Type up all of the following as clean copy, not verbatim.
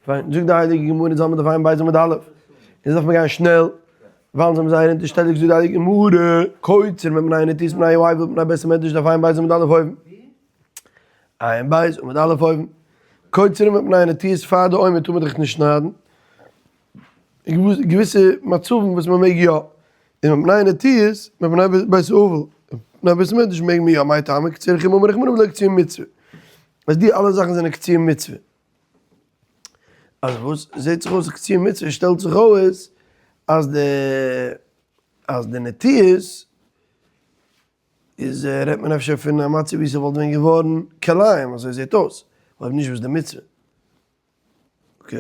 פיין, זאגט די הייליגע גמרא, אונז האבן דף ע"ב עמוד א', אונז דארף מען גיין שנעל, ווייל אונז האבן זייער אונטערשטעליג, זאגט די הייליגע גמרא, קוצר מפני נטיעות מפני האבל מפני בית המדרש דף ע"ב עמוד א' אויבן, ע"ב עמוד א' אויבן, קוצר מפני נטיעות פאר די עומר טאר מען דאך נישט שניידן, געוויסע מצבים וואס מען מעג יא, און מפני נטיעות מפני בית האבל מפני בית המדרש מעג מען יא, מאי טעמא קציר חמור מרחמנא ולא קציר מצוה, אז די אלע זאכן זענען קציר מצוה. אז וואס זעט זיך אויס קציר מצוה שטעלט זיך אויס אז די אז די נטיעות איז רעדט מען אפשר פון א מצב ווי ס'וואלט ווען געווארן כלאים אזוי זעט אויס אויב נישט וואס די מצוה okay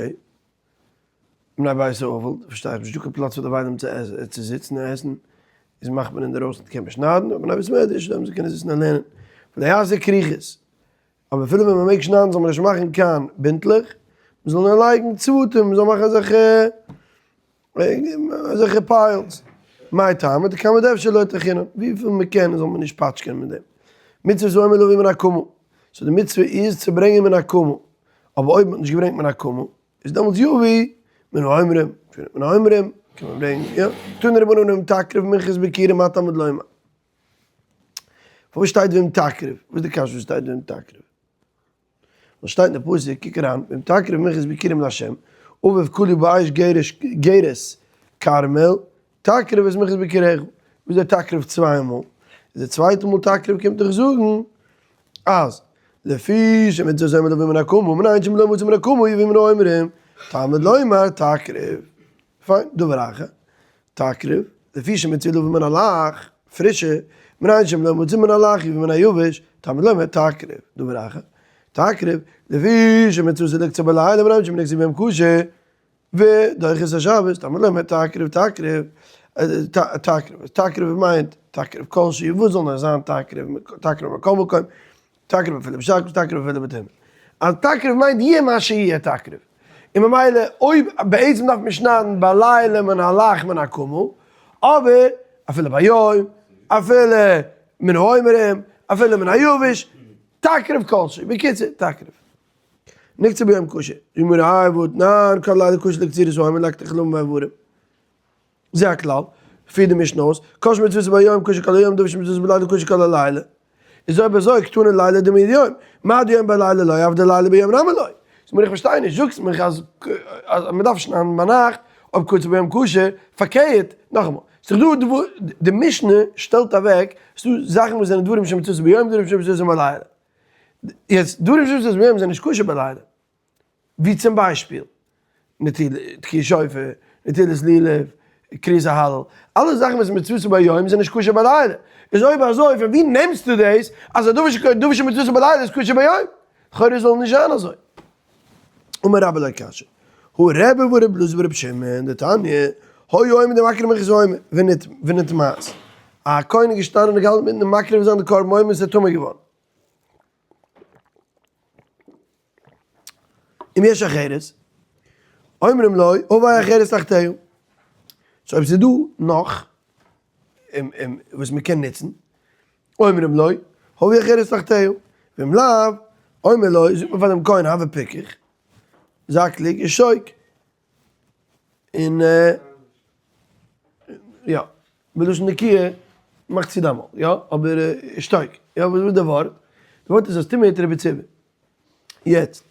בני בית האבל פארשטיי איך נישט דא קיין פלאץ פאר די וויילים צו זיצן און עסן איז מאכט מען אינדערויסן קען מען שניידן אבער בני בית מדרש דארף מען קענען זיצן און לערנען ולא יעשה כריכות אבער אפילו ווען מען מעג שניידן זאל מען נישט מאכן קיין בינטלעך, מען זאל נאר לייגן צוותים, מען זאל מאכן אזעלכע אזעלכע piles. מאי טעמא דכמה דאפשר לא יטרחינן, וויפיל מען קען זאל מען נישט פאטשקען מיט דעם. מצות העומר להביא מן הקמה, so די מצוה איז צו ברענגען מן הקמה, אבער אויב מען האט נישט געברענגט מן הקמה, איז דעמאלטס יביא מן העומרים, מן העומרים קען מען ברענגען, יא, תנו רבנן אם תקריב מנחת ביכורים מה תלמוד לומר. פארוואס שטייט ואם תקריב? וואס איז די קשיא וואס שטייט ואם תקריב? וואס שטייט אין די פסוק, קוק אריין, ואם תקריב מנחת ביכורים לה', אביב קלוי באש גרש גרש כרמל, תקריב את מנחת ביכוריך. וואס איז דער תקריב צוויי מאל? איז די צווייטע מאל תקריב קומט דאך זאגן אז לפי שמצות עומר להביא מן הקמה, מנין שאם לא מצא מן הקמה יביא מן העומרים, תלמוד לומר תקריב. פיין, דבר אחר, תקריב, לפי שמצוה להביא מן הלח, פרישע, מנין שאם לא מצא מן הלח יביא מן היבש, תלמוד לומר תקריב, דבר אחר, תקריב, לפי שמצוה לקצור בלילה, מנין שאם נקצר ביום קשה, ודוחה את השבת, תלמוד לומר תקריב, תקריב, תקריב, תקריב מיינט תקריב כל שהוא, וואס זאל נאר זיין תקריב, תקריב מכל מקום, תקריב אפילו בשקל, תקריב אפילו בטומאה. אז תקריב מיינט יהיה מה שיהיה תקריב. און ממילא אויב בעצם דארף מען שניידן בלילה מן הלח מן הקמה, אבער אפילו ביום, אפילו מן העומרים, אפילו מן היבש, תקריב כל שהוא. בקיצור, תקריב. נקצר ביום קשה. אמר האי והתנן כל לילה קשה לקצירת העומר לקט חלום ואיברים. זה הכלל, פירט די משנה אויס, כל שמצוות ביום קשה כל היום, דבר שמצוות בלילה קשה כל הלילה. איז אויב אזוי קתני לילה דומיא דיום, מה דיום בלילה לא אף דלילה ביום נמי לא. זאגט מיר איך פארשטיי נישט, זאגסט מיך אז אז מען דארף שניידן ביינאכט, אויב קצר ביום קשה, פארקערט, נאכאמאל, ס'איז דאך דא די משנה שטעלט אוועק, ס'איז דא זאכן וואס זענען דברים שמצוות ביום דברים שמצוות בלילה. יעצט דברים שמצוות ביום זענען נישט קשה בלילה. ווי צום ביישפיל, נטילת תקיעת שופר, נטילת לולב, קריאת ההלל, אלע זאכן וואס מצוות ביום זענען נישט כשר בלילה, איז אויב אזוי פון ווי נעמסטו דאס אז א דבר שמצוות בלילה איז כשר ביום? לכאורה זאל נישט זיין אזוי. אמר רבה לא קשיא, הא רבי ורבי אלעזר ברבי שמעון דתניא, היה עומד ומקריב מנחת העומר ונטמאת, א כהן איז געשטאנען און געהאלטן מיטן מקריב זיין די קרבן עומר און איז טמא געווארן. אם יש אחרת, אומרים לו, הבא אחרת תחתיה. so אויב ס'איז דא נאך וואס מ'קען נוצן, אומרים לו, הבא אחרת תחתיה. ואם לאו, אומר לו, זאגט מען פאר דעם כהן, הוי פיקח, זיי קלוג ושתוק. און יא, בלשון נקיה מאכט צו דיין מויל, יא, אבער שתוק, יא, וואס איז די ווארט? די ווארט איז אז טומאה היתרה בציבור. יעצט,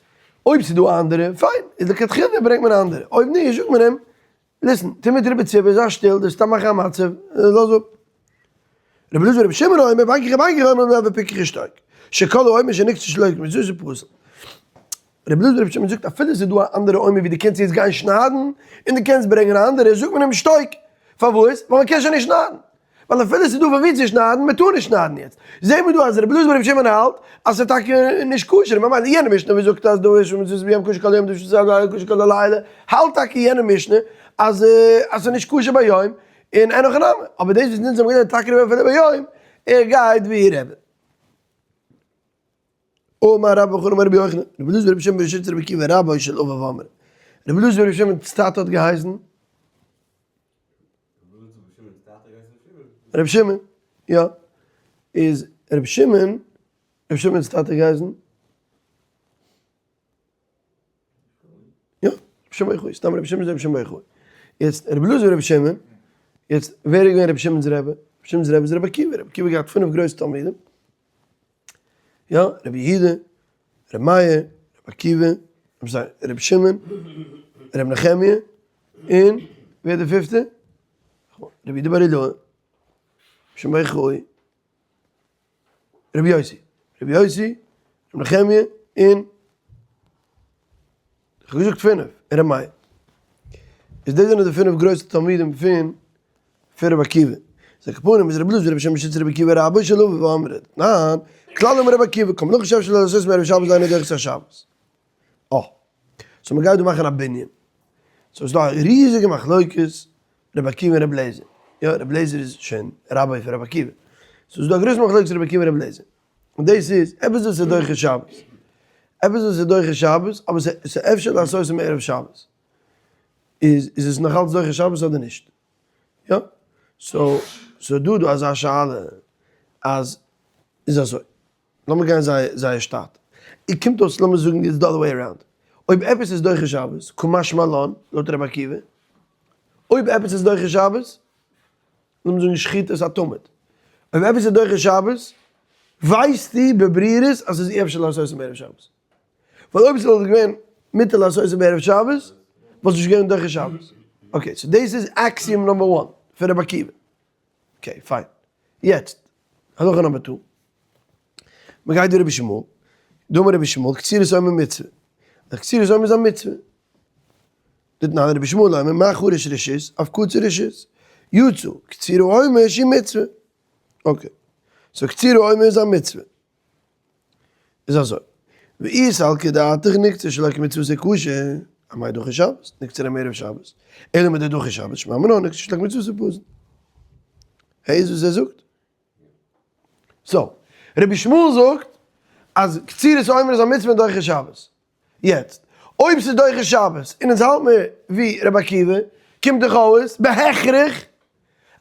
אויב ס'איז דא אנדערע, פיין, איז לכתחילה ברענגט מען אנדערע, אויב נישט זאגט מען אים, listen, טומאה היתרה בציבור, זיי שטיל, דו סתם מאכן א מצב, לאז אפ. רבי אלעזר ברבי שמעון אומר, בין כך ובין כך אומרים לו הוי פיקח ושתוק, שכל העומר שנקצר שלא כמצוותו פסול. רבי אלעזר ברבי שמעון זאגט אפילו ס'איז דא א אנדערע עומר ווי דו קענסט יעצט גיין שניידן, און דו קענסט ברענגען א אנדערע, זאגט מען אים שתוק! פארוואס? ווייל מ'קען שוין נישט שניידן. ווייל אפילו ס'איז דא פון ווי צו שניידן, מ'טאר נישט שניידן יעצט. זעהן מיר דא אז רבי אלעזר ברבי שמעון האלט אז ס'איז טאקע נישט כשר, ממילא יענע משנה וואס זאגט אז דבר שמצוותו ביום כשר כל היום דבר שמצוותו בלילה כשר כל הלילה, האלט טאקע יענע משנה אז אז ס'איז נישט כשר ביום, און אין הכי נמי. אבער דאס וואס אונז האבן געלערנט טאקע רבי אפילו ביום, ער גייט ווי רבי. אמר רבה בר חנא אמר רבי יוחנן, רבי אלעזר ברבי שמעון ברשות רבי עקיבא רבו של אביו אמר, רבי אלעזר ברבי שמעון'ס טאטע האט געהייסן? רבי שמעון, יא. איז רבי שמעון, רבי שמעון'ס טאטע געהייסן? יא. רבי שמעון בר יוחאי, סתם רבי שמעון איז רבי שמעון בר יוחאי. יעצט רבי אלעזר ברבי שמעון, יעצט ווער איז געווען רבי שמעון'ס רבי? רבי שמעון'ס רבי איז רבי עקיבא, רבי עקיבא האט געהאט פינף גרויסע תלמידים, יא, רבי יהודה, רבי מאיר, רבי עקיבא, רבי שמעון, רבי נחמיה, און ווער איז די פיפטע? רבי יהודה בר אילעאי, רבי שמעון בר יוחאי, רבי יוסי, רבי יוסי, רבי נחמיה, און איך האב געזאגט פינף, און רבי מאיר. איז דאס זענען די פינף גרויסע תלמידים פון פון רבי עקיבא. איז על כל פנים איז רבי אלעזר ברבי שמעון בשיטת רבי עקיבא רבו של אביו ואמרי תנן, כלל אמר רבי עקיבא, כל מלאכה שאפשר לעשות מערב שבת אינה דוחה את השבת. אה. so מ'גייט דא מאכן א בנין. so ס'איז דא א ריזיגע מחלוקת רבי עקיבא און רבי אליעזר. יא, רבי אליעזר איז שוין רבי פון רבי עקיבא. so ס'איז דא א גרויסע מחלוקת רבי עקיבא און רבי אליעזר. און דאס איז עפעס וואס איז דוחה שבת. עפעס וואס איז דוחה שבת, אבער ס'איז אפשר לעשות מערב שבת. איז איז עס נאכאלץ דוחה שבת אדער נישט? יא? so ס'איז דא דא אזא שאלה אז איז אזוי. לאמיר גיין זייער זייער שטאט. און קומט אויס לאמיר זאגן איטס די other way around. אויב עפעס איז דוחה שבת, קא משמע לן, לויט רבי עקיבא, אויב עפעס איז דוחה שבת, לאמיר זאגן שחיטת התמיד. אויב עפעס איז דוחה שבת, ווייסטו בברירות אז ס'איז אי אפשר לעשות בערב שבת. ווייל אויב ס'וואלט געווען מותר לעשות בערב שבת, וואלט עס נישט געווען דוחה שבת. okay, so דאס איז axiom number one פון רבי עקיבא. okay, פיין. יעצט, הלכה number two. מ'גייט דא רבי ישמעאל, דאמר רבי ישמעאל, קצירת עומר מצוה. אז קצירת עומר איז א מצוה. דתנן רבי ישמעאל אומר, מה חרש רשות, אף קציר רשות. יצא, קציר העומר שהיא מצוה. okay. so קציר העומר איז א מצוה. איז אזוי. ואי סלקא דעתך נקצר שלא כמצוותו כשר, אמאי דוחה שבת, נקצר עם ערב שבת. אלא מדדוחה שבת, שמע מינה נקצר שלא כמצוותו פסול. הערסט וואס ער זאגט? so, רבי ישמעאל זאגט אז קצירת העומר איז א מצוה און דוחה שבת. יעצט, אויב ס'איז דוחה שבת און אונז האלט מיר ווי רבי עקיבא, קומט דאך אויס בהכרח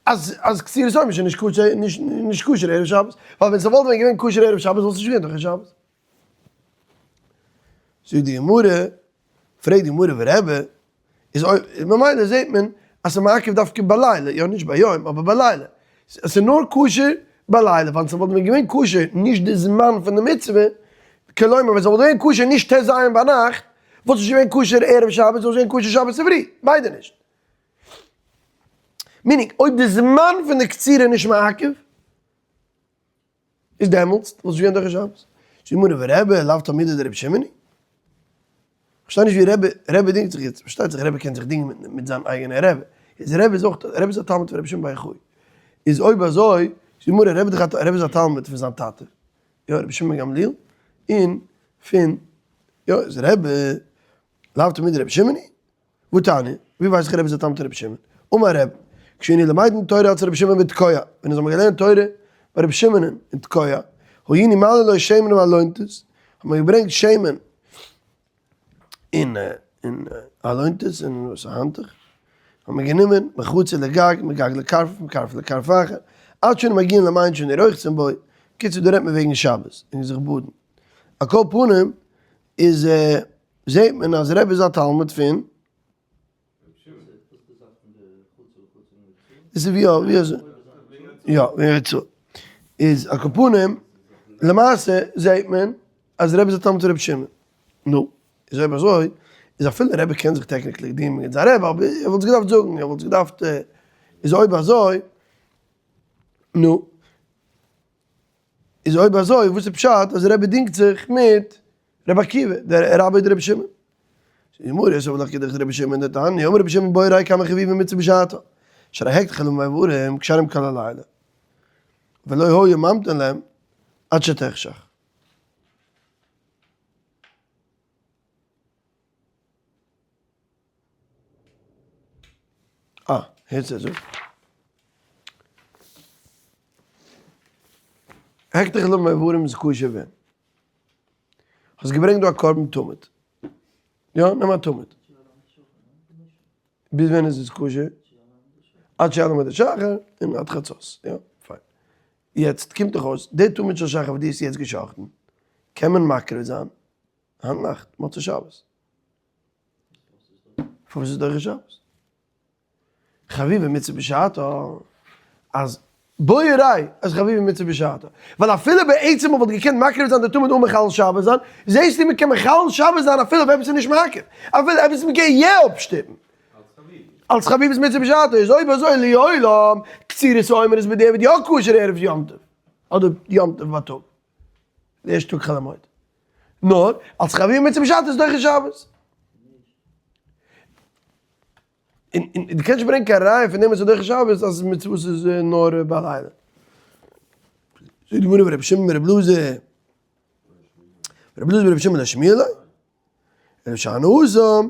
אז אז קצירת העומר איז נישט כשר נישט כשר ערב שבת, ווייל ווען ס'וואלט ווען געווען כשר ערב שבת וואלט עס נישט געווען דוחה שבת. זאגט די גמרא, פרעגט די גמרא ורבי, איז אויב, ממילא זעט מען אז ס'איז מעכב דווקא בלילה, יא נישט ביום אבער בלילה, ס'איז נאר כשר בלילה, ווייל ס'וואלט ווען געווען כשר נישט די זמן פון די מצוה, כלומר ווען ס'וואלט געווען כשר נישט ט"ז ביינאכט, וואלט עס נישט געווען כשר ערב שבת, וואלט עס געווען כשר שבת צופרי, ביידע נישט. meaning, אויב די זמן פון די קצירה איז נישט מעכב, איז דעמאלטס וואלט נישט געווען דוחה שבת. זאגט די גמרא ורבי לאו תלמידו דרבי שמעון היא? כ'פארשטיי נישט ווי רבי רבי דינגט זיך יעצט, פארשטייט זיך רבי קען זיך דינגען מיט מיט זיין אייגענע רבי, איז רבי איז אויך רבי איז א תלמיד פון רבי שמעון בר יוחאי, איז אויב אזוי זאגט די גמרא רבי דאך רבי איז א תלמיד פון זיין טאטע, יא רבי שמעון בן גמליאל, און פון יא איז רבי לאו תלמידו דרבי שמעון היא? והתניא, ווי ווייס איך רבי איז א תלמיד פון רבי שמעון? אמר רבי, כשהיינו למדין תורה אצל רבי שמעון בתקוע, ווען אונז האבן געלערנט תורה ביי רבי שמעונ'ן אין תקוע, היינו מעלין לו שמן באלונטית, האט מען געברענגט שמן אין אין אלונטית, אין וואס א האנטוך, האט מען גענומען מחצר לגג, מגג לקרפף, מקרפף לקרפף אחר, עד שהיינו מגיעין למעיין שהיינו רוחצין בו, בקיצור דא רעדט מען וועגן שבת, און זיך באדן. על כל פנים איז זעהט מען אז רבי איז א תלמיד פון. דאס איז ווי ווי אזוי יא ווי אזוי איז על כל פנים למעשה זעהט מען אז רבי איז א תלמיד פון רבי שמעון נו איז אויב אזוי איז אפילו רבי קען זיך technically דינגען מיט זיין רבי אבער ער וואלט עס געדארפט זאגן ער וואלט עס געדארפט איז אויב אזוי נו איז אויב אזוי וואס איז פשט אז רבי דינגט זיך מיט רבי עקיבא, דער רבי דרבי שמעון? זאגט די גמרא, סבר לך כדרך רבי שמעון דתניא, אמר רבי שמעון בוא וראה כמה חביבין מצוה בשעתה, שהרי הקדש חלבים ואיברים כשרים כל הלילה, ולא היה ממתין להם עד שתחשך. אה, הערטס ער זאגט. הקדש חלבים ואיברים איז כשר ווען? האסט געברענגט דא א קרבן תמיד. יא, נעם א תמיד. ביז ווען איז עס כשר? עד שיעלה עמוד השחר און עד חצות. יא, פיין. יעצט קומט דאך אויס, די תמיד של שחר וואס דו האסט יעצט גע'שחט'ן, קען מען מקריב זיין היינט נאכט, מוצאי שבת. פארוואס איז דוחה שבת? חביבה מצוה בשעתו, אז בוא וראה אז חביבה מצוה בשעתו, ווייל אפילו בעצם מען וואלט געקענט מקריב זיין די תמיד אן מחלל שבת זיין, זעסטו מען קען מחלל שבת זיין אפילו אויף עפעס איז נישט מעכב, אפילו עפעס מען קען יא אפשטופן. אלס חביבות מצוה בשעתו איז אויב אזוי לעולם קצירת העומר איז בדיעבד יא כשר ערב יום טוב אדער יום טוב בייטאג, די ערשטע טאג חול המועד. נאר אלס חביב מצוה בשעתו איז דוחה שבת. און דו קענסט נישט ברענגען קיין ראיה פון דעם אז ס'איז דוחה שבת אז מצוות איז נאר בלילה. זאגט די גמרא ורבי שמעון ברבי אלעזר, רבי אלעזר ברבי שמעון לא שמיע ליה, אלא שאני התם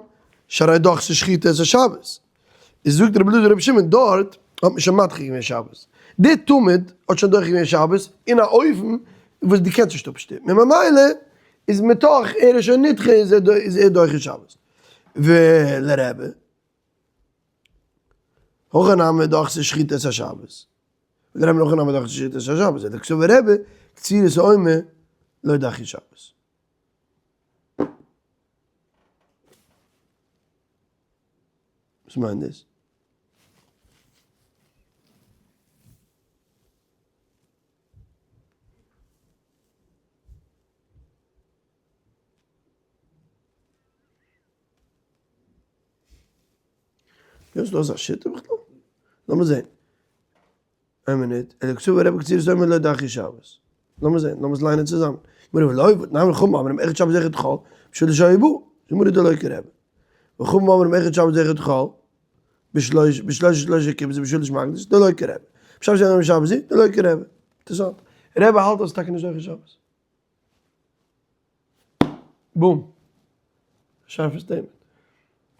שהרי דחתה שחיטה את השבת. איז זאגט רבי אלעזר רבי שמעון דארט האט מען שוין מדחה געווען שבת. די תמיד האט שוין דוחה געווען שבת אין א אופן וואס דו קענסט נישט אפשטופן און ממילא איז מתוך ער איז שוין נדחה איז ער דוחה שבת. ולרבי הכא נמי דחתה שחיטה את השבת. ולרבי הכא נמי דחתה שחיטה את השבת. אלא קסבר רבי קצירת העומר לא דחי שבת. וואס מיינט דאס? איז דא אזא שיטה בכלל? לאמיר זעהן. איין מינוט, אלא קסבר רבי קצירת העומר לא דחי שבת. לאמיר זעהן, לאמיר עס ליינען צוזאמען. גמרא ולא והתנן וחכמים אומרים אחד שבת ואחד חול, בשלש היו באין. גמרא דלא כרבי. וחכמים אומרים אחד שבת ואחד חול, בשלוש בשלוש שלוש כיפות ובשלש מקדש, דלא כרבי. בשבת שאינו בשבת זו, דלא כרבי. אינטערעסאנט. רבי האלט אז ס'טאקע נישט דוחה שבת. בום. שארפע statement.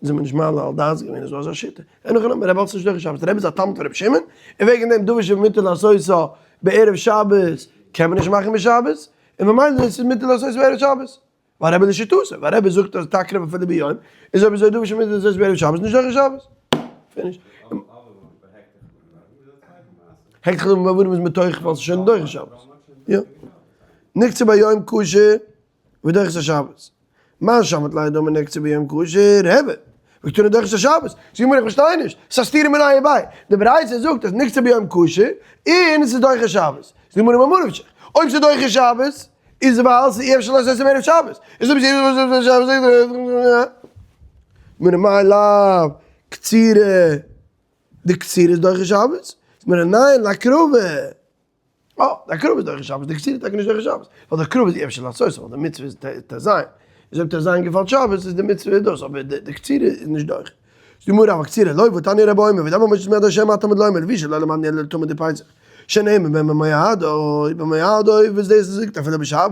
זענען מיר נישט מעלה על דעת געווען אז דא אזא שיטה. אין הכי נמי, רבי האלט נישט דוחה שבת. רבי איז א תלמיד פון רבי שמעון, און וועגן דעם דבר שמותר לעשותו בערב שבת קען מען נישט מאכן בשבת, און ממילא איז עס מותר לעשותו בערב שבת. ווייל רבי לשיטתו, ווייל רבי זאגט אז תקריב אפילו ביום, איז אויב אזוי דבר שמותר לעשותו בערב שבת נישט דוחה שבת. פיניש. הקדש לבנים איז מתוך ווייל ס'איז שוין דוחה שבת. יא. נקצה ביום כשר ודוחה את השבת. מה שמעת ליה דאמר נקצה ביום כשר רבי. וקתני דוחה את השבת. זאגט גמרא איך פארשטיי נישט. ס'איז א סתירה מיניה וביה. די ברייתא זאגט אז נקצה ביום כשר און ס'איז דוחה שבת. זאגט גמרא ממה נפשך. אויב ס'איז דוחה שבת איז ווייל ס'איז אי אפשר לעשות ערב שבת. איז אויב ס'איז אי אפשר לעשות ערב שבת. גמרא מאי לאו קצירה. די קצירה איז דוחה שבת? זאגט גמרא ניין להקרבה. אה, די הקרבה איז דוחה שבת, די קצירה איז טאקע נישט דוחה שבת, ווייל די הקרבה איז אי אפשר לעשות, ווייל די מצוה איז ט ז, איז אויב ט ז געפאלט שבת איז די מצוה דאס, אבער די קצירה איז נישט דוחה. זאגט די גמרא אבל קצירה לא, והתניא רבי אומר, ודם המוציא מיד השם מה תלמוד לומר, לפי שלא למדנו אלא לטמא דפסח, שנאמר בן במועדו, במועדו, וואס דאס זאגט אפילו בשבת,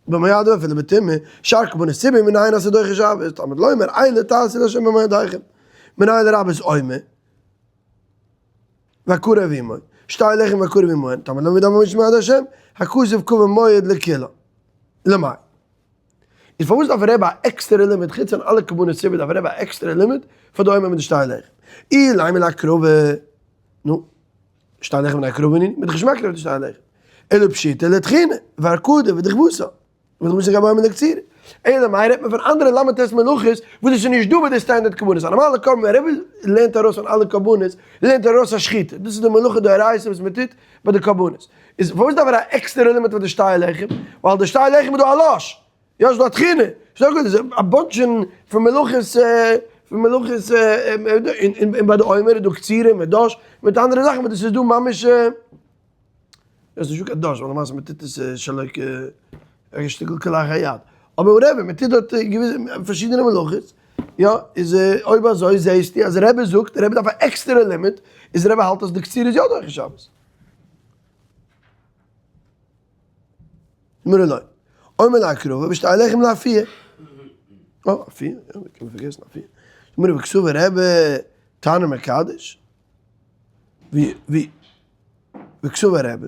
במועדו אפילו בטומאה, שאר קרבנות ציבור מנין אז ס'איז דוחה שבת, תלמוד לומר, אלה תעשו לה' במועדיכם, מנין לרבות עומר. והקרב עמו, שתי לחם והקרב עמהן, תלמוד לומר ודם המוציא מיד השם, הכתוב קבע מועד לכולן. למאי? איז פארוואס דארף רבי א עקסטערע לימוד, חוץ פון אלע קרבנות ציבור דארף רבי א עקסטערע לימוד פאר די עומר מיט די שתי לחם? אילימא להקרבה, נו, שתי לחם להקרבה ניני, מ'איז דאך נישט מקריב די שתי לחם, אלא פשיטא לטחינה, והרקדה ודכווסה. וואס מוז איך געבויען מיט די קצירה? אלא מאי רעדט מען פון אנדערע ל"ט מלאכות וואס דאס איז נישט דא ביי די standard קרבנות, א נארמאלע קרבן ווען רבי לערנט ארויס פון אלע קרבנות לערנט ער ארויס א שחיטה, דאס איז די מלאכה דאורייתא וואס מען טוט ביי די קרבנות, איז פארוואס דארף ער א עקסטערע לימוד פאר די שתי לחם? ווייל די שתי לחם איז דא א לש, יא ס'איז דא א טחינה, ס'איז דא גוט, א bunch פון מלאכות פון מלאכות און ביי די עומר איז דא קצירה מיט דש מיט אנדערע זאכן וואס דאס איז דא ממש. עס איז נישטא קיין דש ווייל למעשה מען טוט עס שלא כ א שטיקל כלאחר יד, אבער whatever מען טוט דארט געוויסע פארשידענע מלאכות, יא איז אויב אזוי זעהסטו אז רבי זאגט רבי דארף א עקסטערע לימוד, איז רבי האלט אז די קצירה איז יא דוחה שבת. גמרא לא. עומר להקרבה ושתי לחם לאפייה. אה, אפייה, יא, ווי קען מען פארגעסן אפייה. גמרא וקסבר רבי תנור מקדש. ווי ווי וקסבר רבי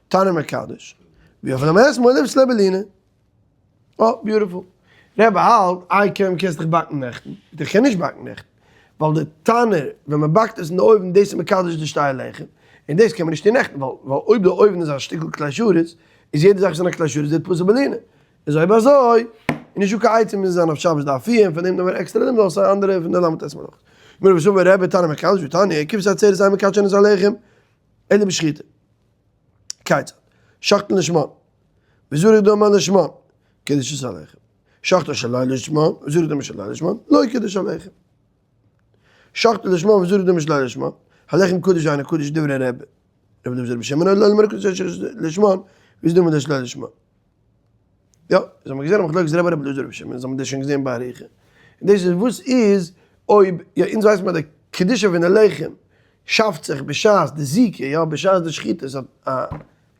תנור מקדש ויפה למת מולד סלבלינה. אה, beautiful. רבי האלט, איי קען קענסט דיך באקן נעכטן. איך קען נישט באקן נעכטן. ווייל די תנור, ווען מען באקט עס אין די אויוון, דאס איז מקדש די שתי לחם. און דאס קען מען נישט טון נעכטן, ווייל ווייל אויב די אויוון איז א שטיקל כלי שרת, איז יעדע זאך וואס איז אין א כלי שרת ווערט פסול בלינה. איז אויב אזוי. און נישטא קיין עצה מוז עס זיין אויף שבת דף פיר, און פאר דעם דארף מען עקסטערע לימוד אויס אנדערע פון די ל"ט מלאכות. גמרא בשם רבי תנא מקדש ותניא, כבשת עצרת אין מקדשין את הלחם אלא בשחיטה. כיצד? שחטן לשמן, וזרק דמה לשמן, קידש את הלחם. שחטא שלא לשמה, וזרק דמה שלא לשמה, לא קידש הלחם. שחטא לשמה וזרק דמה שלא לשמה, הלחם קדוש ואינו קדוש דברי רבי. רבי דוד רבי שמעון לא למר קדוש לשמה, וזרק דמה שלא לשמה. יא, איז האבן מיר געזען א מחלוקת רבי רבי אלעזר רבי שמעון, אונז האבן דאס שוין געזען באריכות. און דאס איז וואס איז אויב, יא אונז ווייסן אז די קדושה פון די לחם שאפט זיך בשעת די זיקה, יא בשעת די שחיטה איז א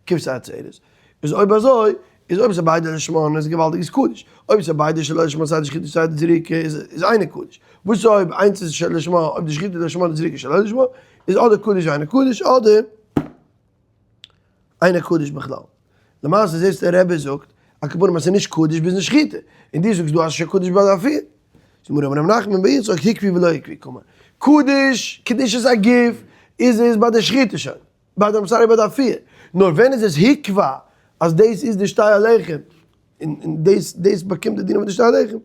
כבשת עצרת, איז אויב אזוי, איז אויב ס'איז ביידע לשמן איז געוואלדיג איז קדוש, אויב ס'איז ביידע שלא לשמה סיי די שחיטה סיי די זריקה איז איז אינו קדוש, וואס איז אויב איינס איז שלא לשמה אויב די שחיטה איז לשמה די זריקה שלא לשמה, איז אדער קדוש ואינו קדוש אדער אינו קדוש בכלל. למעשה זעסטו דער רבי זאגט על כל פנים אז ס'איז נישט קדוש ביזן שחיטה, און דו זאגסט דא אז ס'איז שוין קדוש ביי די אפי'. זאגט מרן ר' נחמן בר יצחק הקבי' ולא הקבי' קאמר קדוש, קדושת הגוף איז עס ביי די שחיטה שוין. ביי דעם sorry ביי די אפי', נאר ווען איז עס היקבע אז דאס איז די שתי הלחם, און דאס דאס באקומט די דין פון די שתי הלחם,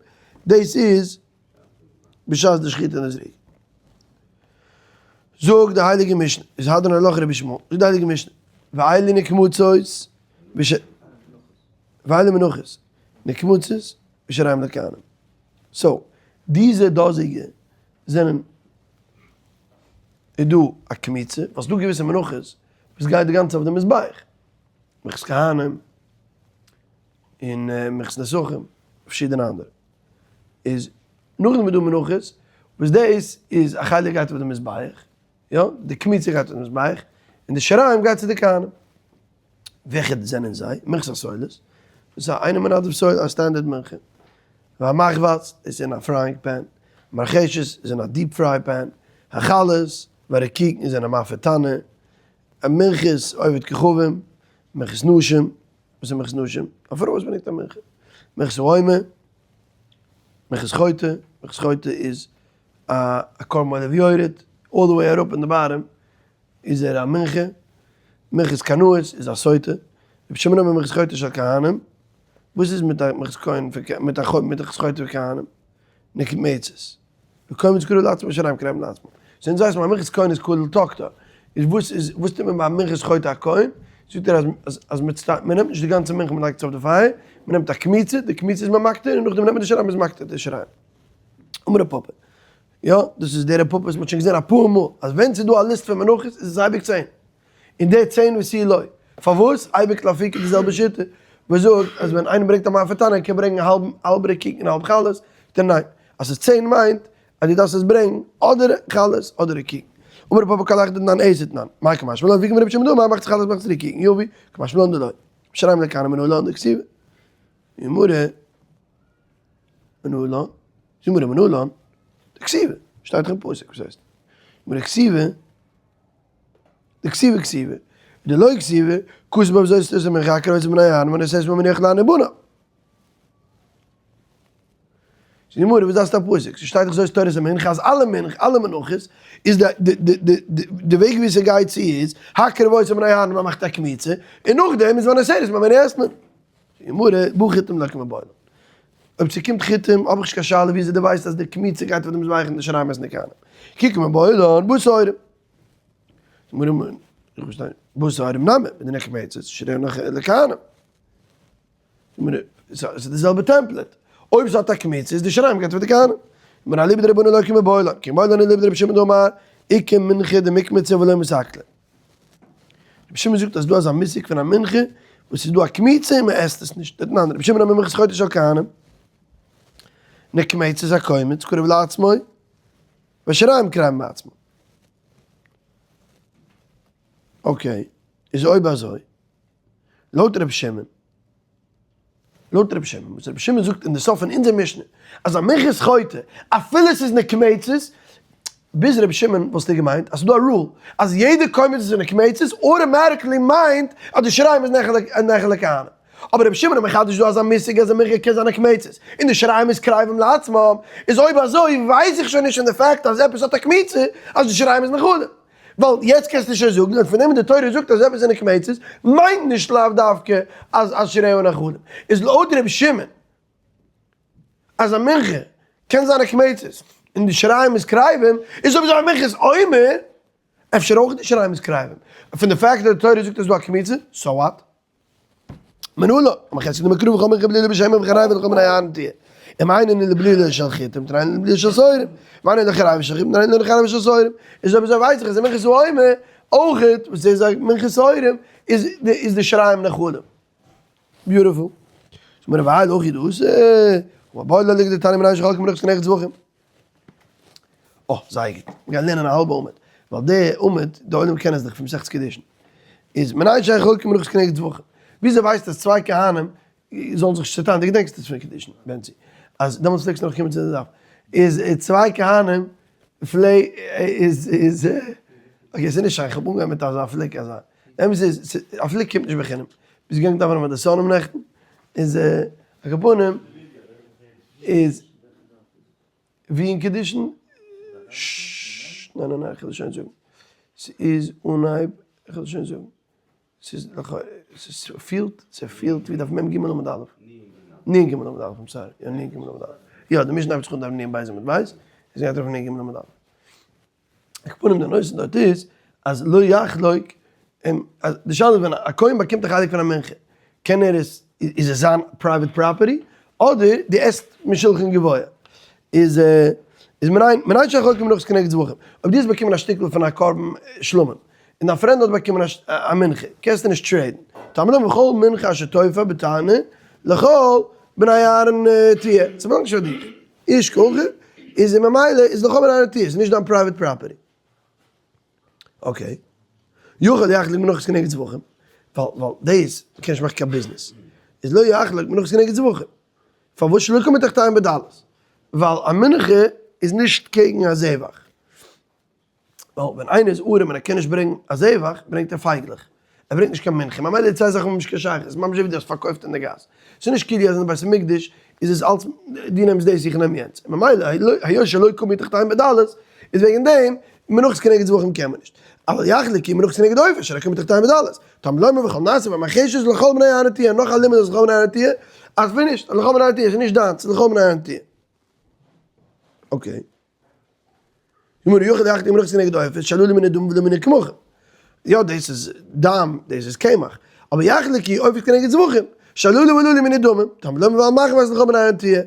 דאס איז בשעת די שחיטה און די זריקה. זאגט די הייליגע משנה, איז הדרן הלכה רבי ישמעאל, זאגט די הייליגע משנה, ואלה נקמצות, ואלה מנחות, נקמצות ושיריים לכהנים. so, דיזע דאזיגע זענען איז דא א קמיצה, ווייל ס'דא געוויסע מנחות וואס גייט די גאנצע אויף די מזבח, מנחת כהנים און מנחת נסכים, פארשידענע אנדערע, איז נאכדעם איז דא מנחות וואס דאס איז א חלק גייט אויף די מזבח, יא, די קמיצה גייט אויף די מזבח, און די שיריים גייט צו די כהנים. וועלכע זענען זיי? מנחת הסולת, דאס איז א אינו מנדב סולת, א standard מנחה. והמחבת איז אין א frying pan, מרחשת איז אין א deep fry pan, החלות והרקיקין איז אין א מאפה תנור, מנחת עובד כוכבים, מנחת נשים, וואס איז מנחת נשים? א פרוי וואס ברענגט א מנחה. מנחת העומר, מנחת חוטא, מנחת חוטא איז א קרבן עולה ויורד, all the way אראפ אין די bottom, איז ער א מנחה, מנחת קנאות איז א סוטה, רבי שמעון אומר מנחת חוטא של כהנים, וואס איז מיט א מנחת כהן פון מיט א מיט מנחת חוטא פון כהנים? נקמצות. וקומץ קרוב לעצמו ושיריים קרבים לעצמו. so אונז ווייסן אז מנחת כהן איז כולל תקתא. איז וואס איז וואס טוט מען ביי מנחת חוטא הכהן? זאגט ער אז אז אז מען נעמט נישט די גאנצע מנחה מען לייגט עס אויף די פייער, מען נעמט א קמיצה, די קמיצה איז מען מקטיר און נאכדעם נעמט מען די שיריים איז מקטיר די שיריים. אמר רב פפא. יא, דאס איז דער רב פפא וואס מ'האט שוין געזען אפאר מאל, אז ווען ס'איז דא א ליסט פון מנחות איז עס אייביג צען. און די צען וואס אי לא. פארוואס? אייביג לאפוקי די זעלבע שיטה, וואס זאגט אז ווען איינער ברענגט א מאפה תנור קען ברענגען האלב האלב רקיקן און האלב חלות, זאגט ער ניין, אז ס'איז צען מיינט אז דו דארפסט עס ברענגן אדער חלות אדער רקיקן. אמר רב פפא כל היכא דתנן איזהו תנן, מאי קא משמע לן, ווי קען רבי שמעון דאמר מחצה חלות מחצה רקיקן, יביא, קא משמע לן דלא. שיריים לכהנים מנא לן דכתיבי. גמרא. מנא לן, זאג מיר מנא לן, דכתיבי, שטייט דאך אין פסוק, וואס הייסט? מיר דכתיבי, דכתיבי כתיבי, דלא כתיבי, כתוב בה וזאת תוס' מרחק רויז בני אהרן ונושא את מניח לאהרן ובניו. זאגט די גמרא, וואס דארפסטו א פסוק? ס'שטייט דאך זאת תורת המנחה אז אלע מנח אלע מנחות איז די די די די די וועג ווי ס'גייט צו איז, הקרב אותה בני אהרן מ'מאכט א קמיצה, און נאכדעם איז ונושא את מניח מען. גמרא, בא חיטים לא קמיבעיא. אויב ס'קומט חיטים האב איך נישט קיין שאלה וויאזוי דו ווייסט אז די קמיצה גייט אויף די מזבח און די שיריים עסן די כהנים. כי קמיבעיא לן בא שעורים. גמרא, איך פארשטיי נישט. בא שעורים נמי, בדנקמצת, שיריים לכהנים. גמרא, ס'איז די זעלבע template. אויב ס'האט א קמיצה איז די שיריים גייט אויף די כהנים. גמרא, אליבא דרבנן לא קמיבעיא לן. כי קמיבעיא לן אליבא דרבי שמעון דאמר, איכא מנחה דמקמצה ולא מסתכלא. רבי שמעון זאגט אז דא אזא מושג פון א מנחה וואס איז דא א קמיצה און מען עסט עס נישט, דתנן רבי שמעון אומר מנחת חוטא של כהנים, נקמצת איז א קומץ קרב לעצמו ושיריים קרבים מעצמו. okay, איז אויב אזוי, לויט רבי שמעון, לויט רבי שמעון, וואס רבי שמעון זאגט אין די סוף פון אונזער משנה, אז א מנחת חוטא, אפילו עס איז נקמצת, ביז רבי שמעון וואלסטו געמיינט אז ס'איז דא א rule, אז יעדע קומץ וואס איז נקמצת, automatically מיינט אז די שיריים איז נאכל לכהנים. אבער רבי שמעון איז מחדש דא אזא מושג אז א מנחה קען זיין נקמצת, און די שיריים איז קרבים לעצמם, איז אויב אזוי ווייס איך שוין נישט פון די fact אז עפעס האט א קמיצה, אז די שיריים איז נאכלים. ווייל יעצט קענסטו שוין זאגן אז פון דעם וואס די תורה זאגט אז עפעס איז נקמצת מיינט נישט לאו דווקא אז אז שיריה נאכלים. איז לויט ר' שמעון. אז א מנחה קען זיין א קמצות און די שיריים איז קרבים, איז אויב אזוי א מנחת עומר אפשר אויך די שיריים איז קרבים, פון די fact אז די תורה זאגט אז ס'דא א קמיצה, so what? מנא לן, המחצית דמקרא וכל מנחה בלולה בשמן וחריבה לכל בני אהרן תהיה. אם אינו אלא בלולה של חיטים תנין אלא בלולה של שעורים. אם אינו אלא חריבה של חיטים תנין אלא חריבה של שעורים. איז אויב אזוי ווייס איך אז מנחת העומר אויכעט וואס איז א מנחת שעורים איז די שיריים נאכלים. beautiful. זאגט מיר רבי אויך איז דאס אבער בוא לליגד תניא מנין שחולקין מנחות כנגד זבחים. אה, זייער גוט. מיר גייען לערנען א האלבע עמוד. ווייל די עמוד, די עולם קען עס דאך פון מסכת קידושין. איז מנין שאין חולקין מנחות כנגד זבחים. וויאזוי ווייסטו אז צוויי כהנים זאלן זיך נישט צעטיילן? דו געדענקסט עס פון קידושין, בענצי. אז דעמאלטס פלעגסטו נאך קומען צו די דף. איז צוויי כהנים פלע איז איז okay, ס'איז נישט שייך, כ'האב אנגעהויבן מיט אזא פליק אזא. די אמת איז, א פליק קומט נישט בחינם. ביסט געגאנגען דאווענען ביי די שונאים נעכטן? איז על כל פנים איז ווי אין קידושין? ששש ניין ניין ניין כ'וועל דיר שוין זאגן. ס'איז אנהייב, כ'וועל דיר שוין זאגן. ס'איז לכאו' ס'פילט ס'פילט ווי דף מ ג עמוד א'. נ ג עמוד א', I'm sorry. יא נ ג עמוד א'. יא די משנה הייבט זיך אן דף נ בית עמוד בית, און ס'גייט ארויף נ ג עמוד א'. על כל פנים די נושא דארט איז אז לא יחלוק, אז די שאלה איז ווען א כהן באקומט א חלק פון א מנחה קען ער עס, איז עס זיין private property אדער דו עסט משולחן גבוה, איז איז מנין מנין שאין חולקין מנחות כנגד זבחים, אויב דו האסט באקומען א שטיקל פון א קרבן שלמים און דיין friend האט באקומען א מנחה קענסטו נישט trade ן, תלמוד לומר וכל מנחה אשר תאפה בתנור לכל בני אהרן תהיה, ס'באלאנגט נישט פאר דיך. איש כוכב איז און ממילא איז לכל בני אהרן תהיה, ס'איז נישט דיין private property. okay. יכול יחלוק מנחות כנגד זבחים, ווייל ווייל דאס קען נישט מאכן קיין ביזנעס. איז לא יחלוק מנחות כנגד זבחים. פארוואס שלא קמו תחתיהם בדלות? ווייל א מנחה איז נישט קעגן א זבח. ווייל ווען איינער איז ארעם און ער קען נישט ברענגן א זבח, ברענגט ער פייגלעך. ער ברענגט נישט קיין מנחה, ממילא די צוויי זאכן האבן נישט קיין שייכות, ממש ווי דו האסט פארקויפט אין די גאס. ס'איז נישט כאילו אז אין בית המקדש איז עס אלץ דו נעמסט דאס איך נעם יענץ. ממילא היות שלא קמו תחתיהם בדלות, איז וועגן דעם מנחות כנגד זבחים קען מען נישט. אבל יחלקו מנחות כנגד עופות שלא קמו תחתיהם בדלות. תלמוד לומר וכל נעשה במרחשת לכל בני אהרן תהיה, נאך א לימוד אז לכל בני אהרן תהיה, אז finished, לכל בני אהרן תהיה, ס'איז נישט דיינס, ס'איז לכל בני אהרן תהיה. okay. גמרא יכול יחלוק מנחות כנגד עופות שהללו מיני דמים ולא מיני קמחים. יא דאס איז דם דאס איז קמח. אבער יחלקו עופות כנגד זבחים שהללו והללו מיני דמים. תלמוד לומר ועל מחבת לכל בני אהרן תהיה.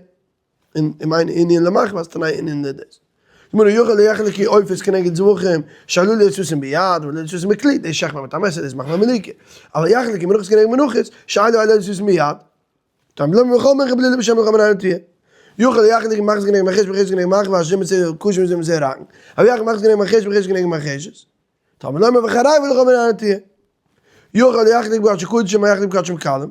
און אם אין ענין למחבת תנאי ענין לדאס. גמרא יכול יחלקו עופות כנגד זבחים שהללו יצאו ביד ולא יצאו בכלי. דאס שעכט מען מיט א מעסער דאס מאכט מען מליקה. אבל יחלקו מנחות כנגד מנחות שהללו יצאו ביד. תלמוד לומר וכל מנחה בלולה בשמן לכל בני אהרן תהיה. יכול יחלק מחבת כנגד מרחשת מרחשת כנגד מחבת אשר מצא כוש מזה מזה רקן. אבל יחלק מחבת כנגד מרחשת מרחשת כנגד מרחשת. תלמוד לומר וחריבה לכל בני אהרן תהיה. יכול יחלק בקדשי קדשים יחלק בקדשים קלים.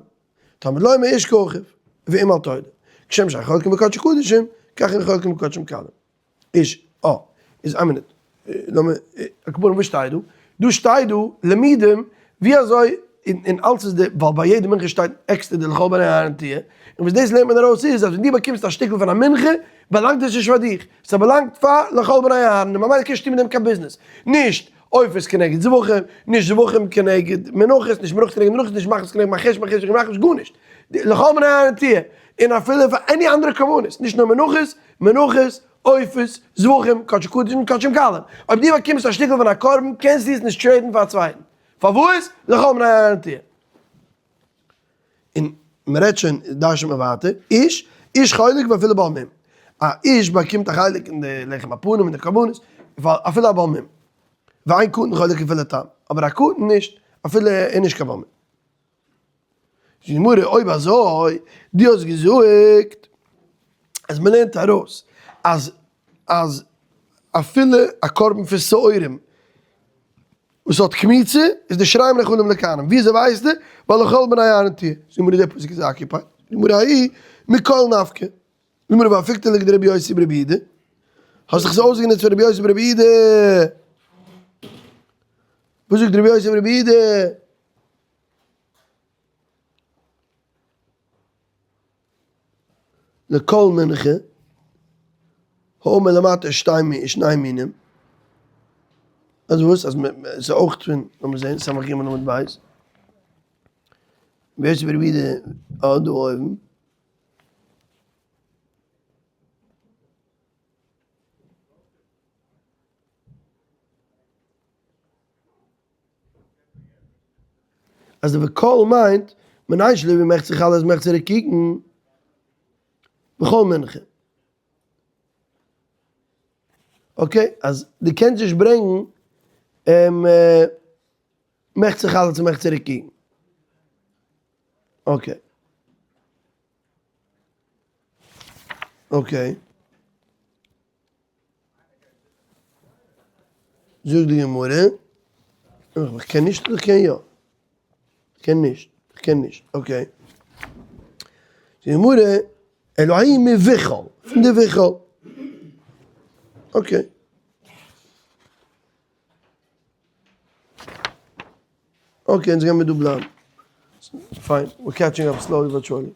תלמוד לומר איש כאחיו ואם אל תודה. כשם שחולקים בקדשי קדשים כך אין חולקים בקדשים קלים. איש, אה, איז איין מינוט, לאמיר, על כל פנים וואס שטייט דא? דא שטייט דא לימודים ווי אזוי, און אלץ איז די, ווייל ביי יעדע מנחה שטייט עקסטער די לכל בני אהרן תהיה, און וואס דאס לערנט מען ארויס איז אז ווען דו באקומסט א שטיקל פון א מנחה, באלאנגט עס נישט פאר דיך, ס'באלאנגט פאר לכל בני אהרן, און ממילא קענסטו מיט דעם קיין ביזנעס, נישט עופות כנגד זבחים, נישט זבחים כנגד מנחות, נישט מנחות כנגד מנחות, נישט מחבת כנגד מרחשת, מרחשת כנגד מחבת, גארנישט, לכל בני אהרן תהיה, און אפילו פאר any אנדערע קרבנות, נישט נאר מנחות, מנחות, עופות, זבחים, קדשי קדשים, קדשים קלים. אויב דו באקומסט א שטיקל פון א קרבן קענסטו עס נישט trade ן פאר א צווייטן. פארוואס? לכל בני אהרן תהיה. און מען רעדט שוין, דרש'נט מען ווייטער, איש, איש חולק ואפילו בעל מום. א איש באקומט א חלק אין די לחם הפנים און די קרבנות, אפילו א בעל מום. ואין קטן חולק אפילו תם. אבער א קטן נישט, אפילו ער איז נישט קיין בעל מום. זאגט די גמרא, אויב אזוי, דו האסט געזאגט אז מען לערנט ארויס אז אז אפילו א קרבן פון שעורים וואס האט קמיצה איז די שיריים נאכלים לכהנים, וויאזוי ווייסטו? ווייל לכל בני אהרן תהיה, זאגט די גמרא דער פסוק איז occupied, זאגט די גמרא ההיא מכל נפקא, זאגט די גמרא ואפיקתא לכדרבי יוסי ברבי יהודה, האסט זיך עס אויסגענוצט פון רבי יוסי ברבי יהודה, וואס זאגט רבי יוסי ברבי יהודה? לכל מנחה, האומר למטה שני מינים, אז וואס? אז ס'איז אויך פון, לאמיר זעהן, סמך ג' עמוד ב', ווער איז רבי יהודה? אה, דא אויבן. אז די וכל מיינט מנין שלא יביא מחצה חלה איז מחצה רקיקן וכל מנחה. okay, אז דו קענסט נישט ברענגן מחצה חלה צו מחצה רקיקן. okay. Okay. זאגט די גמרא, איך קען נישט אדער איך קען יא? איך קען נישט, איך קען נישט, okay. זאגט די גמרא, אלא מוכל, פון די וכל. Okay. Okay, אונז גיימיר דא בלייבן. Fine, we're catching up slowly but surely.